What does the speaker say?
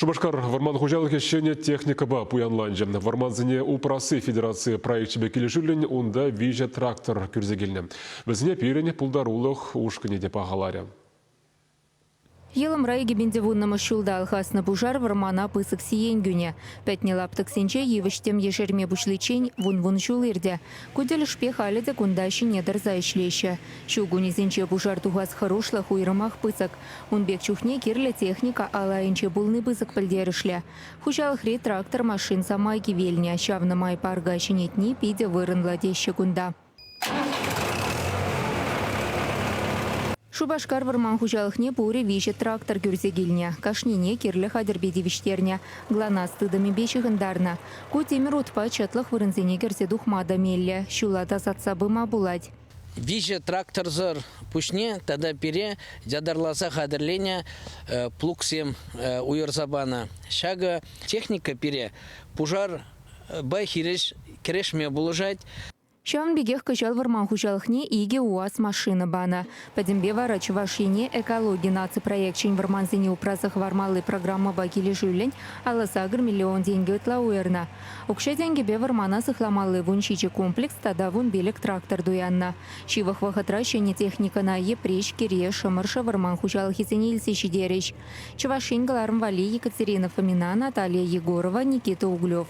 Шупашкар вӑрман хуҫалӑхӗ ҫӗнӗ техникӑпа пуянланчӗ. Вӑрмансене упрасси федераци проекчӗпе килӗшӳллӗн унта виҫӗ трактор кӳрсе килнӗ. Вӗсене пирӗн пултарулӑх ушкӑнӗ те пахаларӗ. Йӑлӑмра 2010-мӗш ҫулта алхаснӑ пушар вӑрмана пысӑк сиен кӳнӗ. Пӗтнӗ лаптӑксенче йывӑҫ-тӗм ешерме пуҫличчен вун-вун ҫул иртӗ. Ку тӗлӗшпе халӗ те кунта ҫине тӑрса ӗҫлеҫҫӗ. Ҫу кунӗсенче пушар тухас хӑрушлӑх уйрӑмах пысӑк. Ун пек чухне кирлӗ техника ал айӗнче пулни пысӑк пӗлтерӗшлӗ. Хуҫалӑхри трактор-машин самай кивелнӗ, ҫавна май парка ҫӗнетни питӗ вырӑнлӑ теҫҫӗ кунта. Шупашкар вӑрман хуҫалӑхне пурӗ виҫӗ трактор кӳрсе килнӗ. Кашнине кирлӗ хатӗрпе тивӗҫтернӗ, ГЛОНАСС тытӑмӗпе ҫыхӑнтарнӑ. Ку тимӗр утпа чӑтлӑх вырӑнсене кӗрсе тухма та меллӗ, ҫула тасатса пыма пулать. Виҫӗ тракторсӑр пуҫне тата пире ятарласа хатӗрленӗ плугсем уйӑрса панӑ. Ҫакӑ техника пире пушарпа хирӗҫ кӗрешме пулӑшать. Ҫавӑн пекех кӑҫал вӑрман хуҫалӑхне икӗ УАЗ машина панӑ. Пӗтӗмпе вара Чӑваш Ене Экологи наци проекчӗн вӑрмансене упраса хӑвармалли программӑпа килӗшӳллӗн 58 миллион тенкӗ ытла уйӑрнӑ. Укҫа-тенкӗпе вӑрмана сыхламалли 17 комплекс тата 15 трактор туяннӑ. Ҫывӑх вӑхӑтра ҫӗнӗ техникӑна Йӗпреҫ, Кире, Шӑмӑршӑ вӑрман хуҫалӑхӗсене илсе ҫитерӗҫ. Чӑваш Ен кӑларӑм валли Екатерина Фомина, Наталья Егорова, Никита Углев.